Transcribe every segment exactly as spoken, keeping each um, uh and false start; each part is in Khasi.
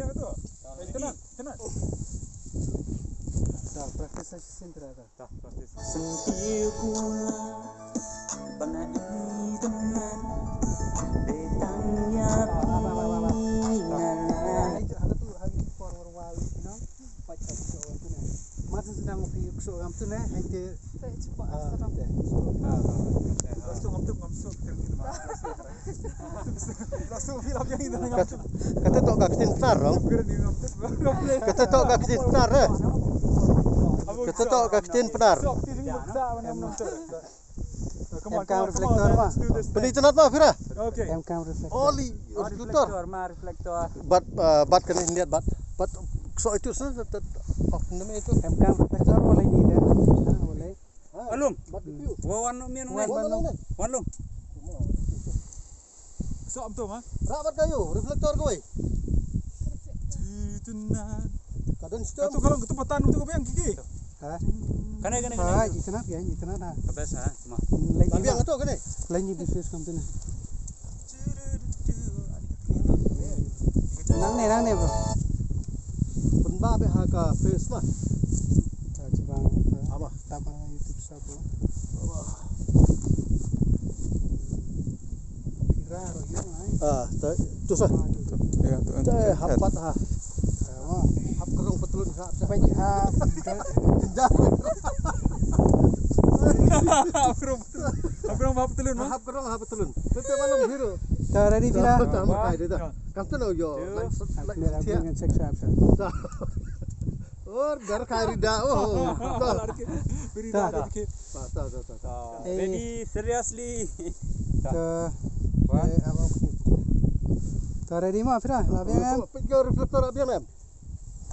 Ito na, ito na. Da, practice sa shisien tara da. Da, practice. Sentiku ba nga ïeit, tang ïa phi nga la. Ito, ha katu, ha katu por war wa wi, no? Pat pat so tu ne. Mat sdang phi so gam tu ne, hai te. Te cepat. Ah, te. Langsung ngam tuk, ngam sok, terus ni mah. Langsung film yang ini. Kata, kata tok ka ktien Pnar, Rong. Kata tok ka ktien Pnar, eh. Kata tok ka ktien Pnar. Em kam reflector ma? Pynitynat ma, Pira? Okay. Em kam reflector. Oli, reflector. Reflector ma, reflector. Bat, uh, bat kane niat bat. Bat so itu sen, tet, tet, oh, nama itu? Em kam reflector wala ini dah. Wala. Alum. Bat itu. Wa wan lum, mian wan. Wan lum. Wan lum. So am tu ma? Rabat kayu, reflector kawei. Tynat. Kadon stem. Katu kalau katu patan tu kau biang gigi. Ha? Kane, kane, kane. Ha, itanat ya, itanat ha. Best ha, ma. Lain. Tapi yang itu kane. Lain ni discuss kam tu na. Nang ne, nang ne, bro. Pynba beh ha ka face ma. Ta chibang. Ama. Tap ha YouTube sa, bro. Pira ro ïa ngai. Ah, ta, tu sa. Ah, tu. Ya, tu. Ta, hapat ha. Hap kerong petelun ha. Baik ha. Hap kerong, hap kerong hap petelun, ma? Hap kerong hap petelun. Tete malam biru. Ta ready, Pira? Ta, ta, ma kai dia ta. Kam tu no yo. Like, like, like, check, check, check. Ta. Or dar kai rida. Oh. Ta. Ta, ta, ta, ta. Eh. Ready, seriously. Ta. One. Eh, apa? Ta ready ma, Pira? Lah biang em. Put your reflector up here, ma'am.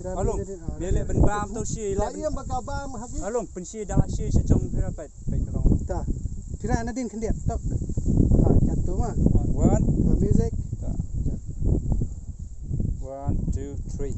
Along. Biar leh ban bam tu shi. Lah, iya, baka bam hagi. Along, penshi dah shi sejong Pira pet, pet kerong. Ta. Pira nadin kendiat tok. Ha, jatuh ma. One. Ta music. Ta. One, two, three.